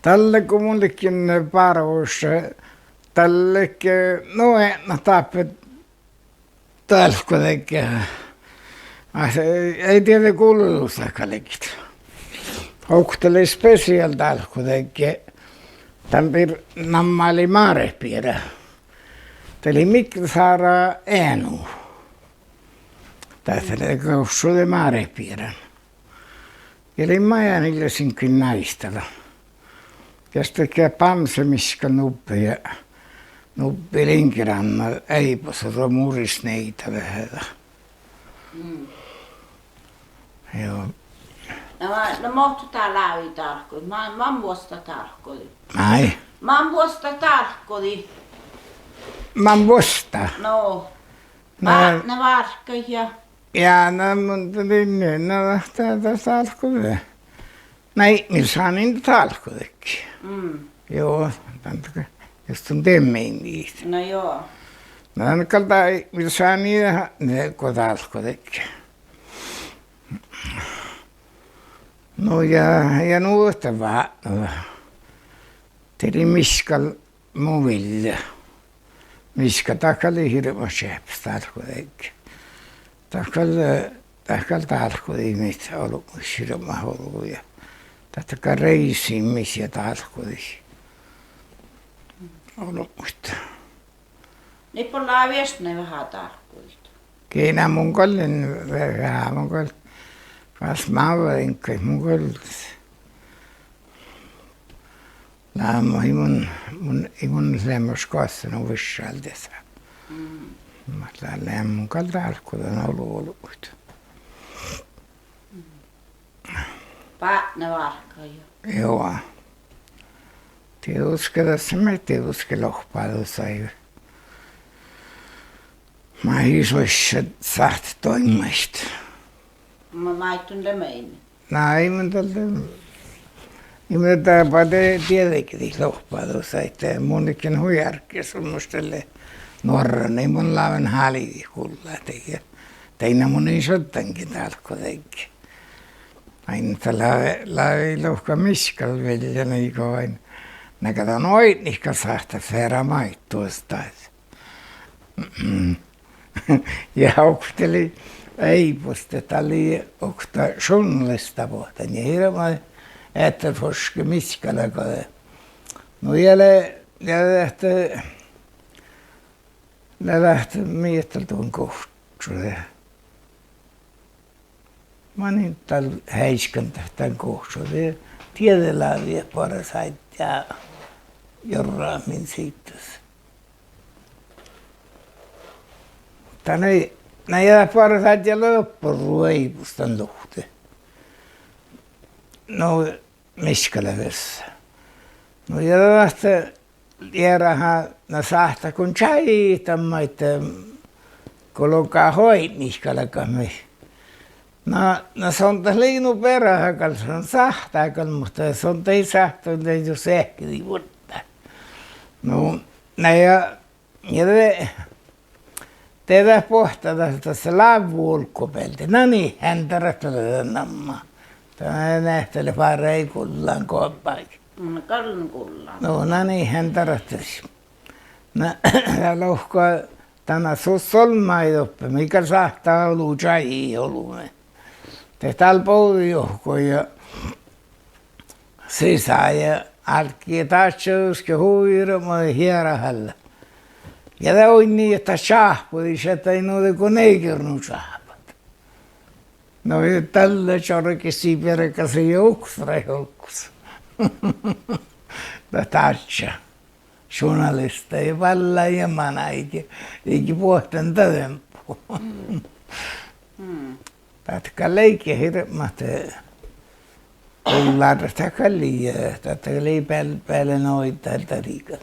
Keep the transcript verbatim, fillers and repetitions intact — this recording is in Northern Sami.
Dalle go mun ledjen báravuoššas, dalle ledje, nu, eatnat dáppe dálkkodeaddjit. Ahte eai dieđe gullu dat galget. Okta lei spesiál dálkkodeaddji. Dan birra namma lei Máret-Biera. Dat lei Mikkel Sára eanu. Dat lei goassege Máret-Bieran. Ja lei maid ánillas iŋggain náitala. Ja staiga Bamse Miškal nubbi ja nubbi Lingeranna eibos, dat muris nieida veahá. Juo. Na, na mo dat lávii dálkkodit? Man, man vuosttaš dálkkodit? Maid? Man vuosttaš dálkkodit? Man vuosttaš? No. Na, bátnevárkkaid ja. Ja, na mun, dat lei, na, dat, dat dálkkodii. Na, Ipmil sánin dálkkodedje. Juo, dan, jus don diemma ii. Na juo. Na, dan gal dat Ipmil sáni, ne go dálkkodedje. Nu ja, ja nu ahte vátneva. Dieđe Miškal, mu viellja. Miškal, dat gal lei hirbmat čeahpes dálkkodedje. Dat gal, dat gal dálkkodii mii olbmuid hirbmat olu ja dat gal reisiimet ja dálkkodii olbmuid. Nai bolla viesnai veahá dálkkodit? Gii, na mun gal lean ve-, veahá, mun gal, fas mávvá iŋggai, mun gal lean, mun, ii mun, mun, ii mun leamaš goassege nu viššal diesa. Mat lea, lean mun gal dálkkodan olu olbmuid. Bátnevárkkaid ja. Juo. Dieđusge das, mii dieđusge lohpádusaid. Maid ii sošša sáhte doaimmaid. Ma-, maid don lea maid? Na, ii mun dal, ii mun dárbbaš de-, dieđege lohpádusaid, mun ledjen hui árggas, mun muittán, lea nuorran, ii mun láven háliidit gullá dieđe. Dainna mun in šaddange dálkkodedje. Ain dat lávii, lávii lohká Miškal viellja nugo ain. Na go dan oidne gal sáhttá feara maid duostáhus. Ja okta lei eibos, dat lei okta journalista boahtán ja hirbmat etterforske Miškala go de. Nu ja lei, ja de ahte, lei dat ahte mii dat don gohčodit. Manin dal heaikkan dat dan gohčodit. Dieđe lávii boares áddjá jorramin sihtas. Muhto na, na ja boares áddjá lei doppe ru eibos dan duhte. Nu, Miškala vissa. Nu ja dat ahte earáha, na sáhttá go čájehit dan maid, go logat oidnet galgat maid. Na, na son dat lei nu bearáha gal, son sáhttá gal, muhto son dat ii sáhte, dat jus eahkedii vuorddá. Nu, na ja ja de, de dat boahtá dat, dat lávvu olggobealde. Na nihán dat lea dan namma. Dat nehte lea fárrejit gullan goabbáge. Mm, gallan gullan. No, na nihán dat lea. Na, dat lohká, dan sus olmmái doppe, mii gal sáhttá olu čájehit olbmuid. De dál bođii johkii ja sisa ja álggii dážža dušše hui hirbmadit earáha. Ja de oidne dat čáhpodii šat dainna go neger nu čáhpat. No ja dalle čorgessii biergasii ja uksarai olggos. Dat dážža. Journalista ja ballái ja manai iige, iige buohtan dadjá. Mm. Mm. Dat gal lei ge hirbmat, eh, gullat dat gal lei, eh, dat gal lei beal-, beale noaidda dariga.